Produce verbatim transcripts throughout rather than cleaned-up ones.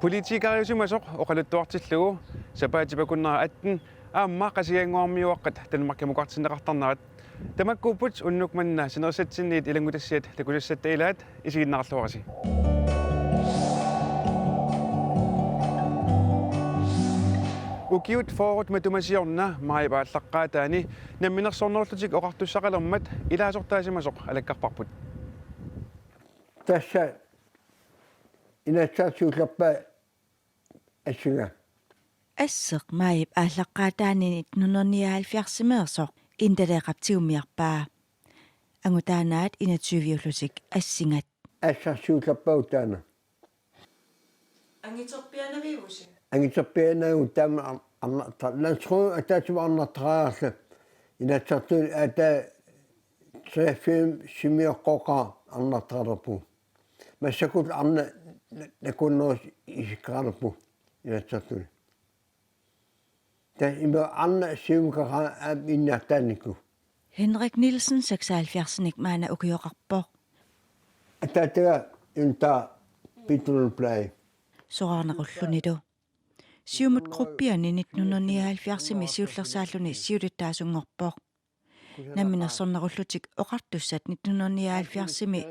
Politikeriusimasoq oqaluttuartillugu sapaatip akunnera atten aamma Qasigiannguarmiuaqqat Danmarkimukartinneqartarnerat. Tamakkuupput unnuk manna sinersatsinniit ilanngutassiat takusassatta ilaat, isiginnaarluarisi. Ukiut fyrret matuma siorna maajip aallaqqaataani namminersornerullutik oqartussaqalermat ilaasortaasimasoq alakkarparput. Tassa Inatsisartut siullerpaat assinga. Asseq maajip aallaqqaataani nitten hundrede nioghalvfjerdsimeersoq Intaleeqap tigummiarpaa. Angutaanaat enogtyviullutik assingat. Asseq siullerpaat taanna. Angiterpiaanaviuvusi? Angiterpiaanaagut taama ar-, arnarta-, landsråd ataatsimoortoq arnartariarlugu. Inatsisartuni aatsaat treogfirsimioqqooqaaq arnartarilerpugut. Massakkut arnat na-, nakunnerusut isikkoqalerput Inatsisartuni. Tassa ima arnat siumukaqaaq aamma innattaanniku. Henrik Nielsen seksoghalvfjerdsinik maanna ukioqarpoq. Ataataga Junta Petrolblad. Soraarnerullunilu. Siumut gruppiani nitten hundrede nioghalvfjerdsimi siullersaalluni siulittaasunngorpoq. Namminersornerullutik oqartussat nitten hundrede nioghalvfjerdsimi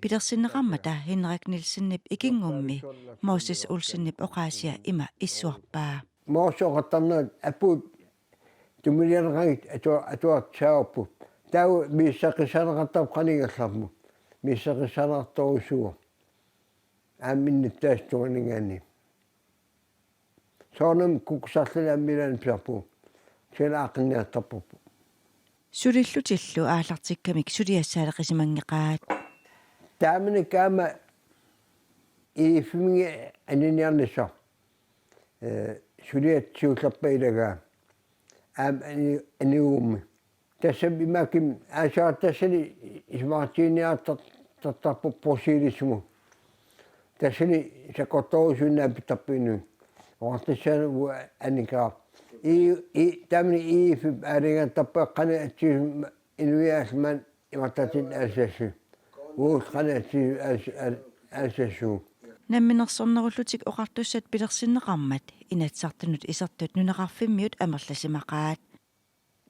pilersinneqarmata Henrik Nielsenip ikinngummi Moses Olsenip oqaasia ima issuarpaa. Moses oqartarnerat apuut tumilianeqanngitsut atua-, atuartussaagavut. Taava misissueqissaarneqartarput qanoq ingerlarput. Misissueqissaarneqartorujussuuvoq. Aamma innuttaasut tungaanniit. Soorunami kukkusarluni aamma ilaanni pisarpugut. Kisianni aaqqinniartarparput. Sulillutillu aallartikkamik suliassaaleqisimanngeqaat. Taamanikkut aamma I F-iminnga aniniarnissaq. Ee, suliat siullerpaat ilagaa. Aamma ani-, anigugummi. Tassami imaakkami aasaq tassani isumaqatigiinniartar-, tartarpoq Brasiliamut. Tassani sakkortoorujussuit naapittarput inuit. Oqartussaanut uanga anikaaq. I, i, taamani I F-ip aalajangertarpaa qanoq atsigisumik inuiaat maani imartatin aasassu. Uus qanoq atsigisumik aas-, aas-, aasassu. Namminersornerullutik oqartussat pilersinneqarmat Inatsisartunut isertut nunaqarfimmiut amerlasimaqaat.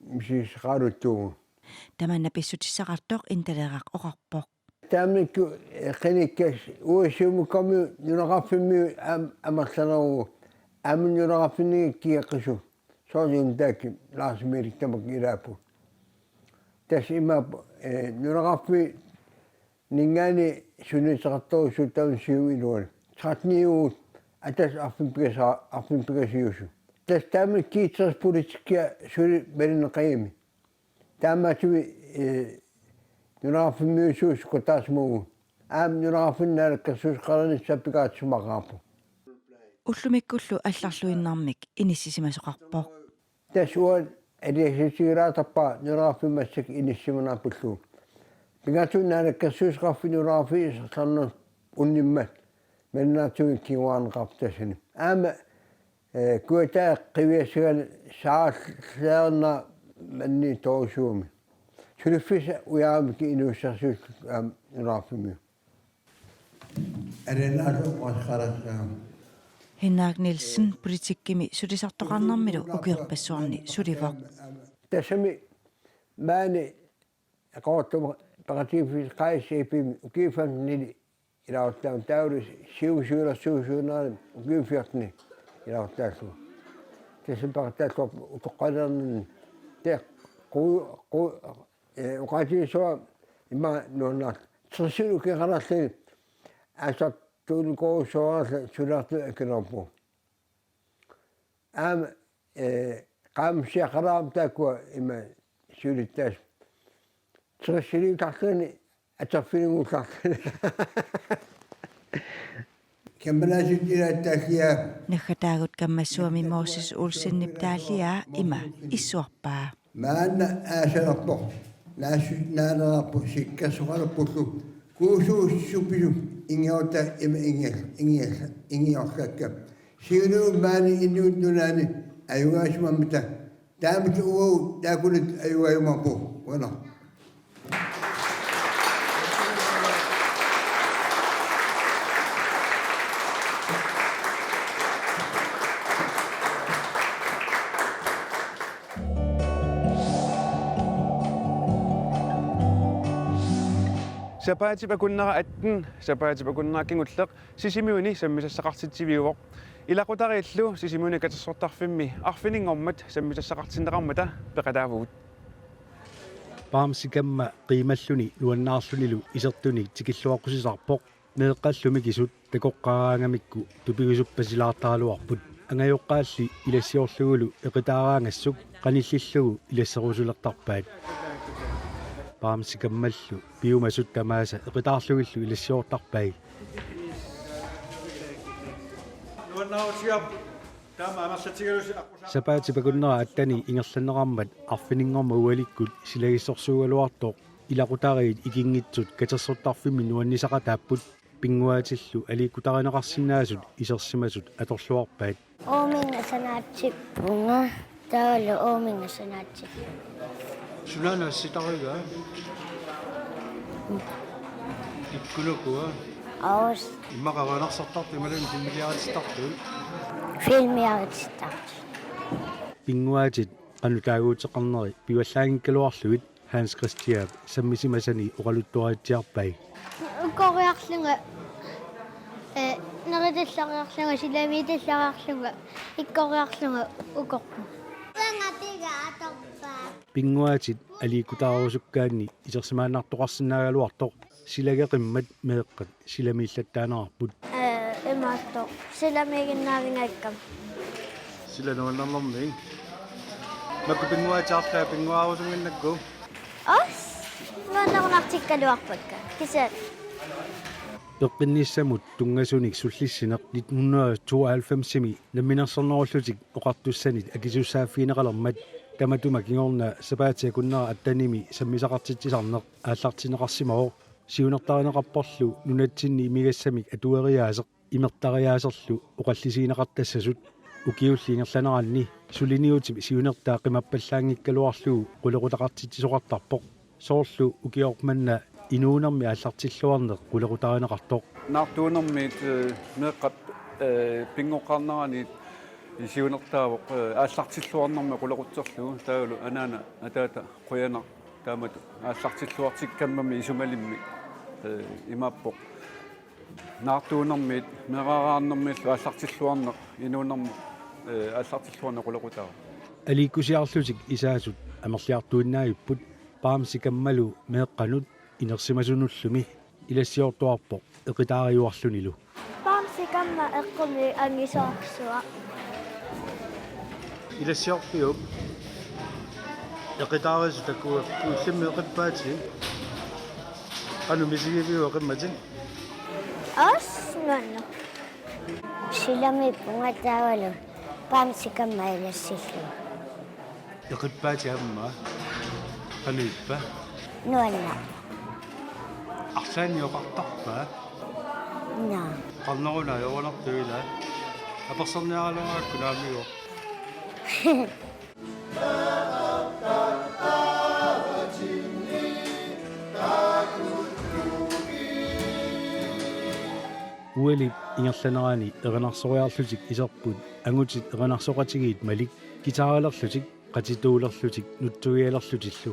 Misissueqaruttuuvoq. Tamanna pissutissaqartoq Intaleeraq oqarpoq. Taamanikkut, eh, qinikkat uagut siumukkamut nunaqarfimmiut aam-, amerlaneruvoq. Aamma nunaqarfinninngaanniit kigeqqisut. Soorlu Juntakki Lars Emil tamakku ilaapput. Tassa imaappoq, eh, nunaqarfinninngaanniit sunniuteqartorujussuuvoq tamanna siumut iluani. Tretteniuvugut ataaseq arfineq-pingasa-, arfineq-pingasuusut. Tassa taamanikkut G tres politikkia suli malinneqagami. Taamaattumik, eh, nunaqarfimmiusuusut kutaasimagu. Aamma nunaqarfinni naalakkersuisoqarnissaa pingaaruteqarpoq. Ullumikkullu allarluinnarmik inissisimasoqarpoq. Tassa uanga aliasutigilaartarpara nunaqarfik massakkut inissisimanarpullugu. Pingaartumik naalakkersuisoqarfik nunaqarfiit isertarnerat unnimmat malinnaatsunik kinguaarneqarpoq tassani. Aamma, eh, kujataa qiviassagaanni saarleriarneq mannitorujussuugami. Suliffissaq ujaramikku inuussutissarsiulluni aamma nunaqarfimmiut. Arenaarlu oqarassaaq. Henrik Nielsen politikkimi sulisartoqarnermilu ukiorpassuarni sulivoq. Tassami maani Qaqortumi peqatigiiffissaq K S E P-mi ukiut femtenili ilaasortaagami taavalu siusiulersuisuunerani ukiut fjorten ilaasortaallugu. Tassami peqataalluarpoq utoqqalinerni. Taava qu-, qu-, eh, oqaatigissuara ima nuannaartoq. Tressini ukioqarluni aasaq tuunukorusuaralla suliartut akilerpugut. Aamma, eh, qaammatsiaqalaarami taakkua ima siulittaasut. Tressiliutarluni atorfilinnguullarluni. Kammalaasut ilaat taalliaa. Naggataagut kammassuami Moses Olsenip taalliaa ima issuarpaa. Maanna aasalerpoq. Naassu-, naalareerpoq sikkersoqalerpullu. Kuusuussupilu ingiorta ima ingial-, ingial-, ingiorlakka. Siullermik maani Inuit Nunaanni ajugaasimammata. Taamatut uagut taakkununnga ajugaajumaarpugut. Uanga. Sapaatip akunnera atten, sapaatip akunnera kingulleq Sisimiuni sammisassaqartitsiviuvoq. Ilaqutariillu Sisimiuni katersortarfimmi arfininngormat sammisassaqartinneqarmata peqataavugut. Bamsekamma qiimalluni nuannaarlunilu isertunik tikilluaqqusisarpoq. Meeqqallu mikisut takoqqaaraangamikku tupigisuppat silaartaraluarput. Angajoqqaalli ilassiorlugulu eqitaaraangassuk qanillillugu ilasserusulertarpaat. Bamsekammallu piumasut tamaasa eqitaarlugillu ilassiortarpai. Sapaatip akunnera atteni ingerlanneqarmat arfininngormat ualikkut silagissorsuugaluartoq ilaqutariit ikinngitsut katersortarfimmi nuannisaqataapput. Pinnguaatillu aliikkutarineqarsinnaasut isersimasut atorluarpaat. Uuminnga sanaatippunga, taavalu uuminnga sanaatillu. Sunaana assitarigaa? Ikkunukua? Aus. Immaqa erinarsortartut imaluunniit filmiliaritittartut? Filmiaritittartut. Pinnguaatit qanoq taaguuteqarneri pivallaanngikkaluarlugit Hans Christian sammisimasani oqaluttuaritsiarpai. Ukoriarlunga, eh, neritallariarlunga, silamiitallariarlunga, ikkoriarlunga ukorpunga. Pinnguaatit aliikkutaarusukkaanni isersimaannartoqarsinnaagaluartoq silageqimmat meeqqat silamiillattaanerarput. Eh, imaattoq silamiiginnaavinngakkam. Sila nuannernermik. Makku pinnguaatiartaa pinnguaarusunnginnakku? Os, nuannerunartikkaluarpakka. Kisianni. Peqqinnissamut tunngasunik sullissineq nitten hundrede tooghalvfemsimi Namminersornerullutik Oqartussanit akisussaaffigineqalermat tamatuma kingorna sapaatip akunnera attenimi sammisaqartitsisarneq aallartinneqarsimavoq. Siunertarineqarporlu nunatsinni imigassamik atueriaaseq imertariaaserlu oqallisigineqartassasut. Ukiulli ingerlaneranni suliniutip siunertaa qimappallaanngikkaluarlugu qulequtaqartitsisoqartarpoq. Soorlu ukioq manna inuunermi aallartilluarneq qulequtarineqartoq. Naartuunermiit, eh, meeqqat, eh, pinngoqqaarneraniit siunertaavoq, eh, aallartilluarnermik qulequtserlugu, taavalu anaana ataata qujanaq taamatut aallartilluartikkammami isumalimmik, eh, imaappoq. Naartuunermiit, meeraaqqaarnermiillu aallartilluarneq, inuunermi, eh, aallartilluarneq qulequtaavoq. Aliikkusiarlutik isaasut amerliartuinnaavipput, Bamsekammalu meeqqanut inersimasunullumi ilassiortuarpoq eqitaariuarlunilu. Bamsekamma eqqumi angisoorsuaq. Ilassiorpiuk eqitaarisut takuakku, illimmi eqippaatit? Qanoq misigiviuk eqimmatit? Os nuanneq. Silamiippunga taavalu Bamsekamma ilassillugu. Eqippaatit aamma? Qanoq ippa? Nuanneq. Arlaannik oqartarpa? Naa. Qarneruna ajorunartoq ila. Apersorniaraluarakku naamigooq. Ualip ingerlanerani erinarsoriarlutik iserput angutit erinarsoqatigiit malik, guitarilerlutik, qatituulerlutik, nutsugialerlutillu.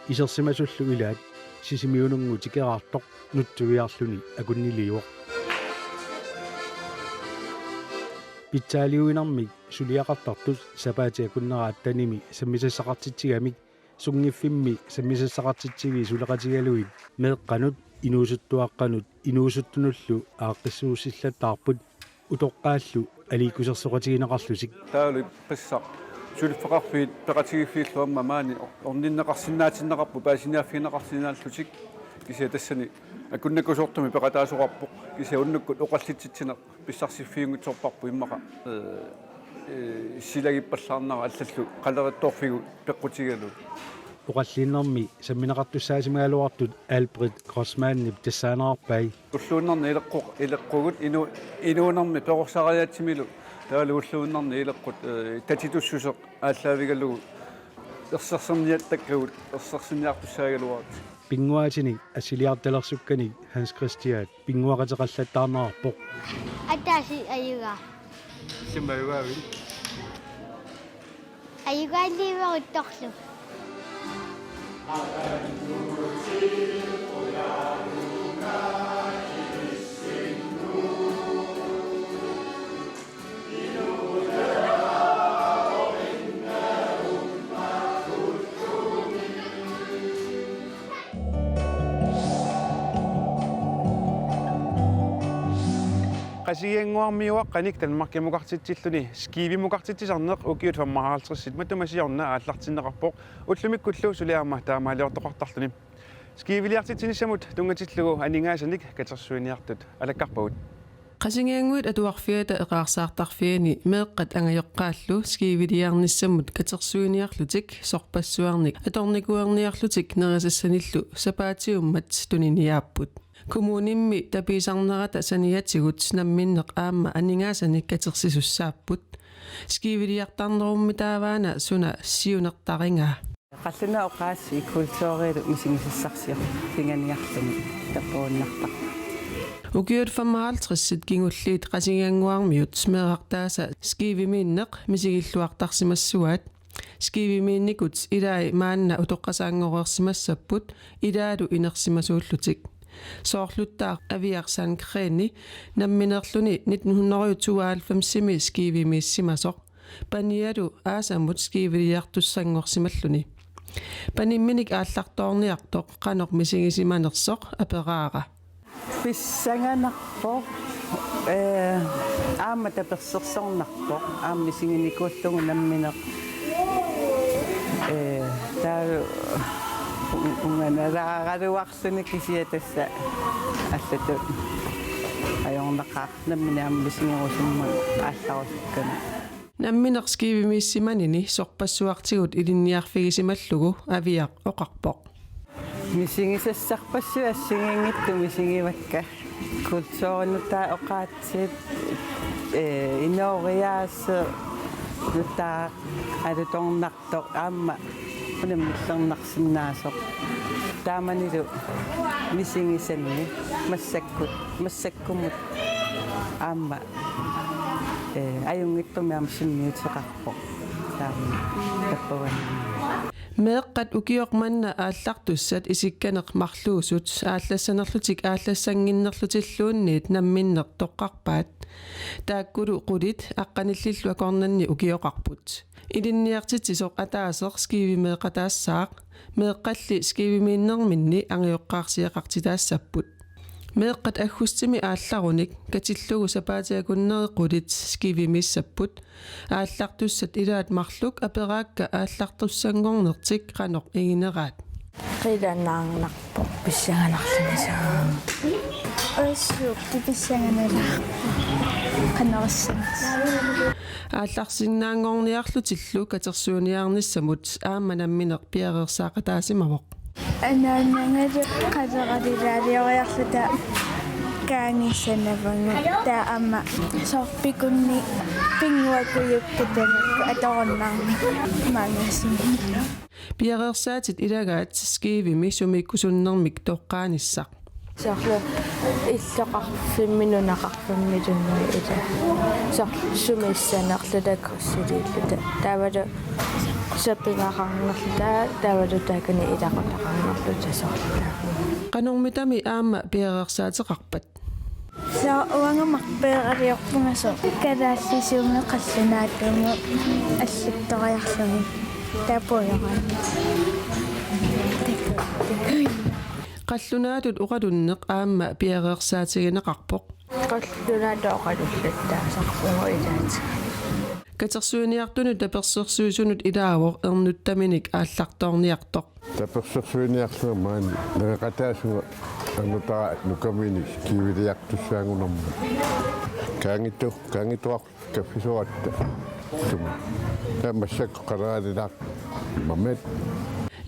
Isersimasullu ilaat Sisimiununngooq tikeraartoq nutsugiarluni akunniliivoq. Pitsaaliuinermik suliaqartartut sapaatip akunnera attenimi sammisassaqartitsigamik sunngiffimmi sammisassaqartitsiviit suleqatigalugit meeqqanut, inuusuttuaqqanut, inuusuttunullu aaqqissuussillattaarput utoqqaallu aliikkusersoqatigineqarlutik. Taavalu ippassaq suliffeqarfiit peqatigiiffiillu aamma maani orninneqarsinnaatinneqarput paasiniaaffigineqarsinnaallutik, kisianni tassani akunnakkusoortumik peqataasoqarpoq, kisianni unnukkut oqallitsitsineq pissarsiffiunngitsoorparput immaqa, eh, eh, silagippallaarnera allallu qalerittoorfigut peqqutigalugu. Oqallinnermi sammineqartussaasimagaluartut Albert Grossmannip tassaanerarpai. Ulluinnarni ileqqu-, ileqqugut inu-, inuunermi perorsariaatsimilu taavalu ulluinnarni ileqqut, eh, tatitussuseq aallaavigalugu ersersinniattakkavut ersersinniartussaagaluarutsigu. Pinnguaatinik assiliartalersukkanik Hans Christian pinnguaqateqallattaarnerarpoq. Ataaseq ajugaa. Illimmi ajugaavit? Ajugaaliiveruttorlu. Qasigiannguarmiuaqqanik Danmarkimukartitsilluni Skivimukartitsisarneq ukiut femoghalvtredsit matuma siorna aallartinneqarpoq, ullumikkullu suli aamma taamaaliortoqartarluni. Skiviliartitsinissamut tunngatillugu aningaasanik katersuiniartut alakkarpagut. Qasigiannguit Atuarfiata eqaarsaartarfiani meeqqat angajoqqaallu skiviliarnissamut katersuiniarlutik sorpassuarnik atornikuerniarlutik nerisassanillu sapaatiummat tuniniaapput. Kommunimmi tapiisarnerata saniatigut namminneq aamma aningaasanik katersisussaapput. Skiviliartarnerummitaavaana suna siunertarigaa? Qallunaat oqaasii kulturilu misigisassarsiorfiganiarluni tapuunnartarpoq. Ukiut femoghalvtredsit kingulliit Qasigiannguarmiut meerartaasa Skivimiinneq misigilluartarsimassuaat. Skivimiinnikut ilai maanna utoqqasaanngoreersimassapput ilaalu inersimasuullutik. Soorluttaaq Aviaq Sandgreni namminerluni nitten hundrede tooghalvfemsimi skivimiissimasoq. Panialu aasamut skiviliartussanngorsimalluni. Panimminik aallartoorniartoq qanoq misigisimanersoq aperaara. Pissanganarpoq, ee, aamma tapersersornarpoq, aamma misiginikuullugu nammineq. Ee, taava u-, unganalaaraluarluni kisianni tassa allatut ajornaqaaq nammineq aamma misigerusummat aallarusukkama. Nammineq skivimiissimanini sorpassuartigut ilinniarfigisimallugu Aviaq oqarpoq. Misigisassarpassuit assigiinngitsut misigivakka. Kulturinut taava oqaatsit, ee, inooriaaseq nutaaq alutornartoq aamma unammillernarsinnaasoq. Taamanilu misigisanni massakkut, massakkumut aamma, ee, ajunngitsumik aamma sunniuteqarpoq taama tappavani. Meeqqat ukioq manna aallartussat isikkaneq marluusut aallassanerlutik aallassannginnerlutilluunniit namminneq toqqarpaat. Taakkulu qulit aqqanillillu akornanni ukioqarput. Ilinniartitsisoq ataaseq skivimeeqataassaaq, meeqqalli skivimiinnerminni angajoqqaarsiaqartitaassapput. Meeqqat aggustimi aallarunik katillugu sapaatip akunneri qulit skivimiissapput. Aallartussat ilaat marluk aperaakka aallartussanngornertik qanoq igineraat. Qilanaarnarpoq pissanganarluni saa. Assut pissanganalaarpoq. Qanoq issanersoq. Aallarsinnaanngorniarlutillu katersuiniarnissamut aamma nammineq piareersaaqataasimavoq. Anaanangalu qaleralilaalioriarluta kaangissanavagut taava aamma sorpikunni pinnguakujukkut tamakku atorunnaarmik maanngaasumik. Piareersaatit ilagaat skivimi sumiikkusunnermik toqqaanissaq. Soorlu illoqarfimmi nunaqarfimmiluunniit ila. Soorlu sumiissanerluta kursiliilluta. Taavalu sapigaqarnerluta, taavalu taakani ilaqutaqarnerluta soorlu. Qanormitami aamma piareersaateqarpat? Soorlu uanga marpiaraliorpunga soorlu kalaallisuumut qallunaatut allattoriarlugit tapujoraanni. Qallunaatut oqalunneq aamma piareersaatigineqarpoq. Qallunaatut oqalullattaasarpugut ilaatigut. Katersuiniartunut tapersersuisunut ilaavoq ernuttaminik aallartoorniartoq. Tapersersuiniarlunga maani nereqataasunga ernutara nukaminik skiviliartussaagunarmat. Kaangitu-, kaangituaq kaffisoratta. Sumi. Taava massakkut qaleralilaarmat.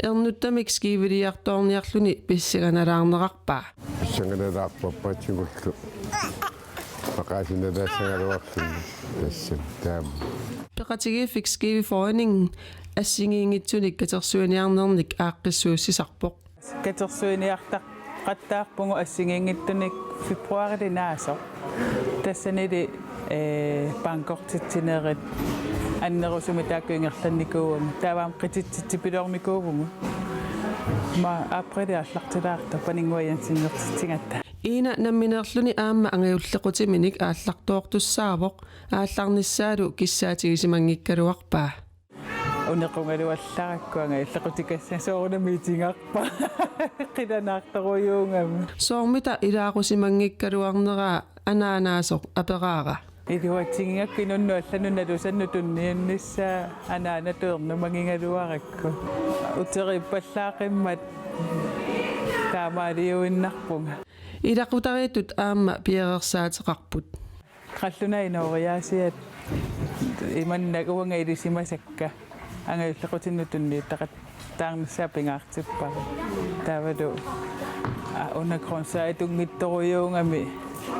Ernuttamik skiviliartoorniarluni pissanganalaarnerarpaa. Pissanganalaarpara paatsigullu. Maqaasinalaassagaluarluni tassami taama. Peqatigiiffik Skiveforening assigiinngitsunik katersuiniarnernik aaqqissuussisarpoq. Katersuiniartaqattaarpugut assigiinngitsunik februaarili naasoq. Tassanili, ee, bankortitsinerit Annerusumik taakku ingerlannikuuvugut. Taava aamma qititsitsipiloornikuuvugut. Aamma aprili aallartilaartoq paninnguajansinnertitsigatta. Iina nammineerluni aamma angajullequtiminik aallartoortussaavoq, aallarnissaalu kissaatigisimanngikkaluarpaa. Unequgaluallarakku angajullequtikassannik soorunami itigarpara. Qilanaartorujuugami. Soormita ilaaqusimanngikkaluarneraa anaanaasoq aperaara. Iluatsigigakku inunnut allanut nalusannut tunniunnissaa anaanatut ernumagigaluarakku. Uteriippallaaqimmat taamaaliuinnarpunga. Ilaqutariittut aamma piareersaateqarput. Qallunaat inooriaasiat imannak uanga ilisimasakka angajullequtinnut tunniuttaqattaarnissaa pingaartippara. Taavalu, aa, una grøntsager tunngitsorujuugami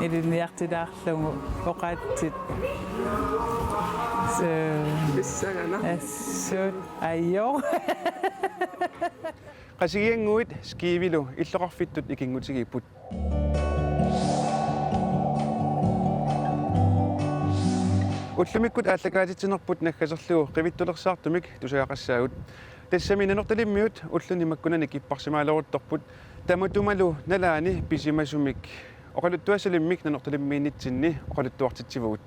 ilinniartilaarlugu oqaatsit. Soo. Pissangana. Assut. Ajo. Qasigiannguit Skivilu illoqarfittut ikinngutigiipput. Ullumikkut aallakaatitsinerput naggaserlugu qivittulersaartumik tusagaqassaagut. Tassami Nanortalimmiut ulluni makkunani kipparsimaaleruttorput, tamatumalu nalaani pisimasumik oqaluttuassalimmik Nanortalimmiinnitsinni oqaluttuartitsivugut.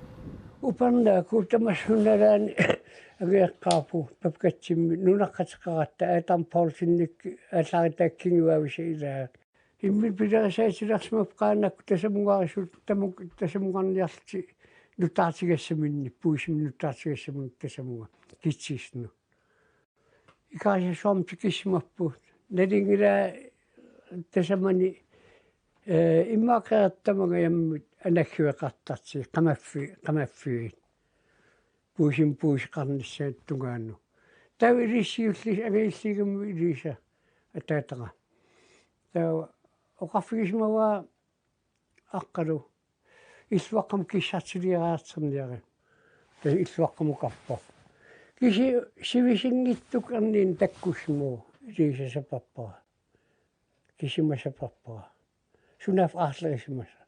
Upernaakkut tamassummik nalaani angajoqqaarpugut Papikatsimmi nunaqqateqaratta Adam Poulsenik aallaaritaakkiniuavisa ilaa. Imminut pilerisaatilersimapput qaanakkut tasamugarisut tamuk tasamugarniarlutik nuttaartigassaminnik, puisimik nuttaartigassaminnik tasamuga kitsisnu. Ikaasiasoormut tikissimapput. Nalinngilaa tasamani, ee, immaqa qerattamanga jammit anaggiveqartartigit, qamaffi-, qamaffiit. Puisimik puiseqarnissaat tungaanut. Taava ilissiulli angajulliigami iliisa ataataga. Taava oqarfigisimavaa aqqalu: Illuaqqamut kissartiliariartorniarit. Tassa Illuaqqamukarpoq. Kisi sivisinngitsunik erniinnaq takkussimavoq iliisa saperpara. Kisima saperpara. Sunaaffa aarlerisimasoq.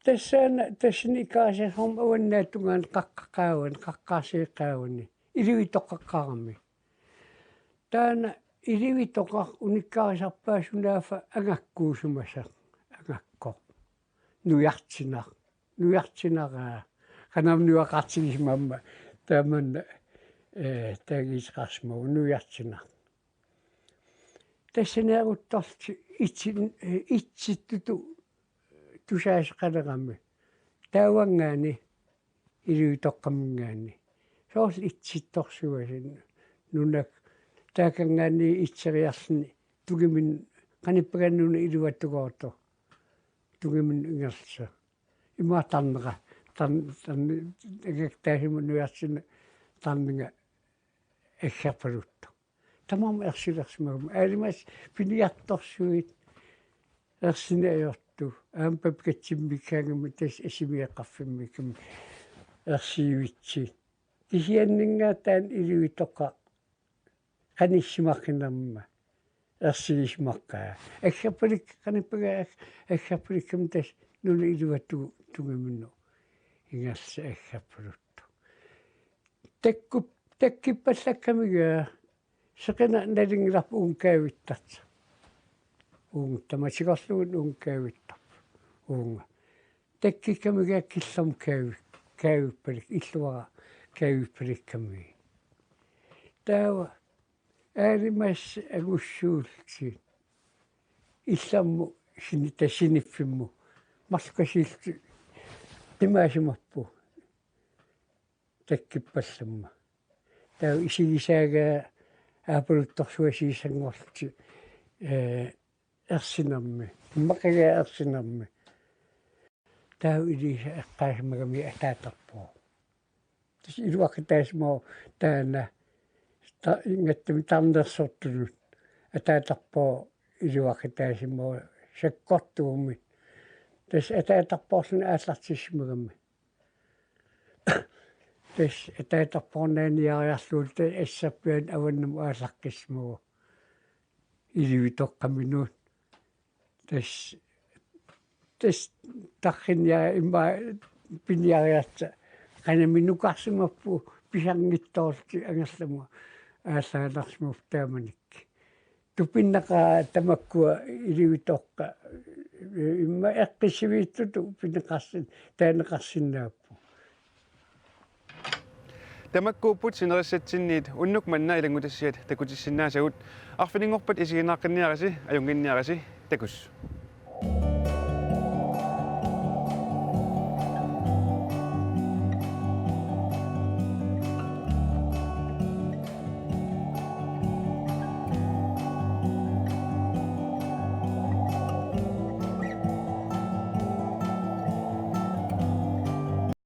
Tassaana, tassani ikaasiasoormut avannaata tungaanut qaqqat qaavani, qaqqaarsiit qaavani, ilivitoqqaqqaarami. Taanna ilivitoqqaq unikkaarisarpaa sunaaffa angakkuusimasoq, angakkoq. Nujartinaq, nujartinaraa. Qanamnuaqartigisimamma taamanna, ee, taagiiseqarsimavoq nujartinaq. Tassaniaruttorlutik itsi-, ee, itsittutut tusaasoqalerami. Taavanngaanniit ilivitoqqaminngaanniit. Soorlu itsittorsuasi nunap taakanngaanniit itseriarluni tungimin qanippagaa nuna iluatugooq. Tungimin ingerlasoq. Ima tarnera, tarn-, tarn-, ingerlasimannguarsinnaavoq tarninga aggerpaluttoq. Tamarmik ersilersimagami. Aalimassat piniartorsuit ersineq ajortut. Aamma Papikatsimmiikkaangami tassa Asimiikkaffimmiikkami ersiivitsi. Kisianninngaanniit taanna ilivitoqqaq qanissimaqqinnerma ersigisimaqaa. Aggerpalik-, qanippagaa ag-, aggerpalikkami tassa nuna iluatut tungiminnut ingerlasoq aggerpaluttoq. Takkup-, takkippallakkamigaa seqineq nalunngilarput uunga kaavittartoq. Uunga tamatigorlugu uunga kaavittarpoq. Uunga. Takkikkamigaa killormut kaavi-, kaavippalik, illuara kaavippalikkami. Taava aalimassat angussuullutik illermut sini-, tassa siniffimmut marluk kasiillutik qimaasimapput takkippallammat. Taava isigisaagaa aapaluttorsuasiissanngorlutik, ee, ersinermi. Immaqagaa ersinermi. Taava iliisa eqqaasimagami ataatarpoq. Tassa iluaqutaasimavoq taanna ta-, ingattami tarnersortunut. Ataatarpoq iluaqutaasimavoq sakkortuumik. Tassa ataatarpoorluni aallartissimagami. Tassa ataatarpoq naaniariarlugu tassa assarpiaani avannamut aallaqqissimavoq. Ilivitoqqaminut. Tassa, tassa tarriniara immaqa piniariarta. Qanami nukarsimapput Pisarngitsoorlutik angerlamut aallaannarsimavoq taamanikkut. Tupinnaqaaq tamakkua ilivitoqqat, immaqa eqqissiviitsutut pineqarsin-, taaneqarsinnaapput. Tamakkuupput sinerissatsinniit unnuk manna ilanngutassiat takutissinnaasagut. Arfininngorpat isiginnaaqqinniarisi, ajunnginniarisi, takuss.